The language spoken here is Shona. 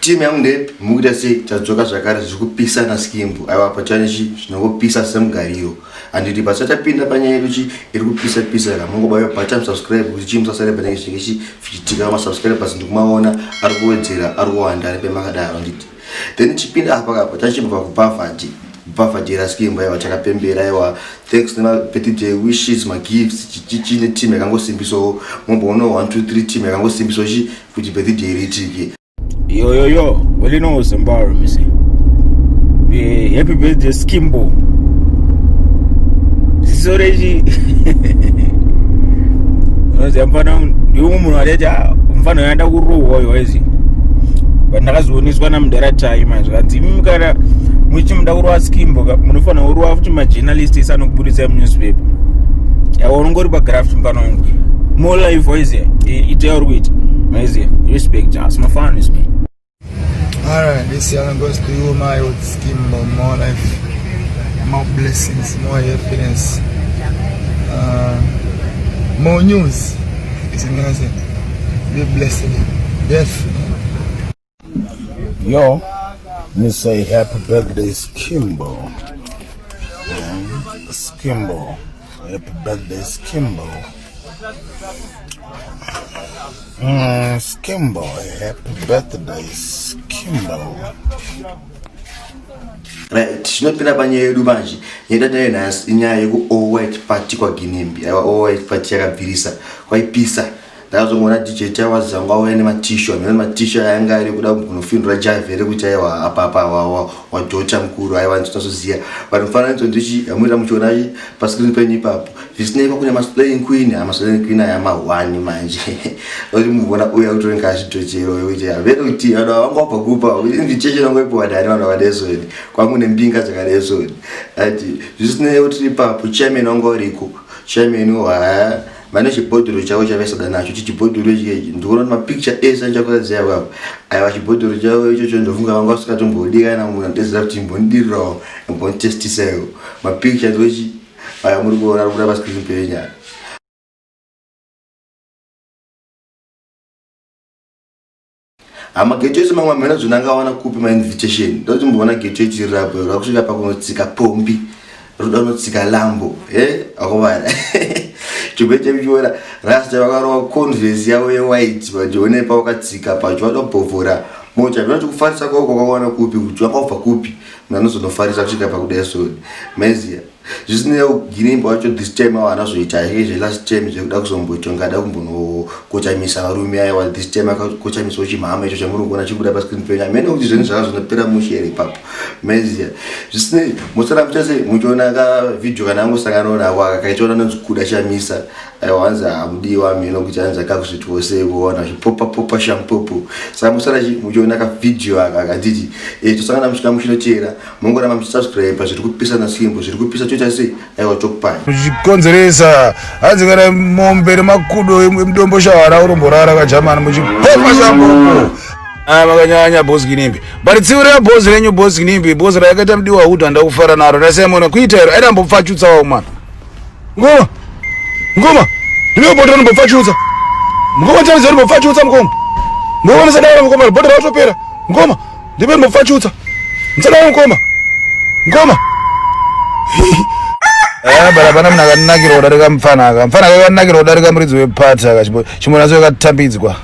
Team yangu ndepi mukuita sei tadzoka zvakare zviri kupisa naskimbo aiwa pachane chi zvinongopisa semugariro handiti pasati tapinda panyaya yedu chi iri kupisa pisa ka mungobaya button subscribe kuti chii musasare panenge chinenge chi zvichitika masubscribers ndikumaona ari kuwedzera ari kuwanda ari pemakadaro handiti then chipinda apa kapa tachibva kubhavhaji bhavhaji raskimbo aiwa chakapembera aiwa thanks nemabirthday wishes magifts chichichi neteam yakangosimbisawo momboona 1 2 3 team yakangosimbisawo chi kuti birthday riitike Yo, yo, yo. Well, you know, Zimbabwe, me say. Yeah, happy birthday, Skimbo. Ziso rechi. Unoziva mfana ndiwo munhu atati ah, mfana uyo anoda kurohwa uyo waizi. But ndakazooneswa namudhara Tai manje zvikanzi imi kana muchi muda kurova Skimbo ka munofanira kurova futi majournalist ese anokubuditsai munewspaper. Yawa unongori pagraft mfana wangu. More life waiziva ita yauri kuita. Maiziva respect us mafana is me. Alright, this one goes to you, my old Skimbo. More life, more blessings, more happiness, more news. You see what I'm saying? Be blessed. Definitely. Yo, me say happy birthday, Skimbo. Skimbo. Happy birthday, Skimbo. Skimbo. Happy birthday, Skimbo. Right, tinopinda panyaya yedu manje. Nyaya yatinayo nhasi inyaya yeku All White Party kwaGinimbi. Aiwa All White Party yakabvirisa, kwaipisa. Ndakazongoona DJ Towers anga auya nematishu, amene matishu aya anga ari kuda kunofindura jive here kuti aiwa apa apa wadhota mukuru aiwa ndinozoziva. But mufananidzo ndichi yamuita muchiona chi pascreen penyu ipapo. Zvisinei kwakune maslaying queen, maslaying queen aya mahwani manje. Uri muona uya kutoringa achidhochero kuti havere kuti vanhu vanga vabva kupa invitation vanga ipiwa ndani vanhu vakadesoni kwangu nembinga dzakadesoni. Ati zvisinei kuti ipapo chairman wanga uriko, chairman wa vane chibhodhoro chavo chavaisada nacho chichibhodhoro ichi ndikuona kuti mapicture ese andichakuratidza iwawo aiwa chibhodhoro chavo ichocho ndofunga vanga vasingatombodi kana munhu anotezera kuti imbondirirawo imbonditestisaiwo mapicture ndochi aya muri kuona ari kuda pascreen penyu aya. Hama geto ese mamwe amene zvona angawana kupi mainvitation ndotimboona geto ichirirapo rakusvika pakunotsika pombi roda kunotsika lambo e akomana chimwe chemuchiona rasta vakarova converse yavo yewhite vachiona ipa vakatsika pacho vada kubhovhora mota zvino chikufarisa kwavo kwakawana kupi kuti vakabva kupi munhu anozonofarisa kusvika pakudai soni maiziya Zvisinei Ginimbi wacho this time awo anazoita hake zvelast time zvekuda kuzomboita kunge ada kumbonokochamisa varume aiwa this time akakochamisawo chimhama icho chamuri kuona chibuda pascreen penyu hamene kuti zvenyu zvakazonopera mushe here ipapo maiziya zvisinei mosara muchase muchiona ka video kana angosanganawo nako aka kaitaona anonzi kuda chamisa aiwa hanzi hamudiwa hameno kuti hanzi akakuzvitiwo sei kuona zvipopa popa shampopo saka mosara muchiona kavideo aka akanditi eh, tosangana muchikamu chinoteera mongoramba muchisubscribe zviri kupisa nasimbo zviri kupisa toita sei aiwa tokupai muchikonzeresa hanzi kana mombe nemakudo emudombo shawara uromborara kajamani muchipopa shampopo Ah, makanyanya boss Ginimbi. But tsiurira boss renyu boss Ginimbi, boss rayakaita mudiwa hutu handa kufara naro. Ndasiyamona kuita iro aida mbopfachutsa wawo mwana. Ngoma. Ngoma. Ndine bhodhoro ndimbopfachutsa. Ngoma chaizo ndimbopfachutsa mukoma. Ngoma musadaro mukoma, bhodhoro ratopera. Ngoma. Ndipe ndimbopfachutsa. Musadaro mukoma. Ngoma. Eh, bara pana munhu akanakira kudarika mupfana aka. Mupfana aka akanakira kudarika muridzi wepati aka. Chimbo chimbo nacho yakatambidzwa.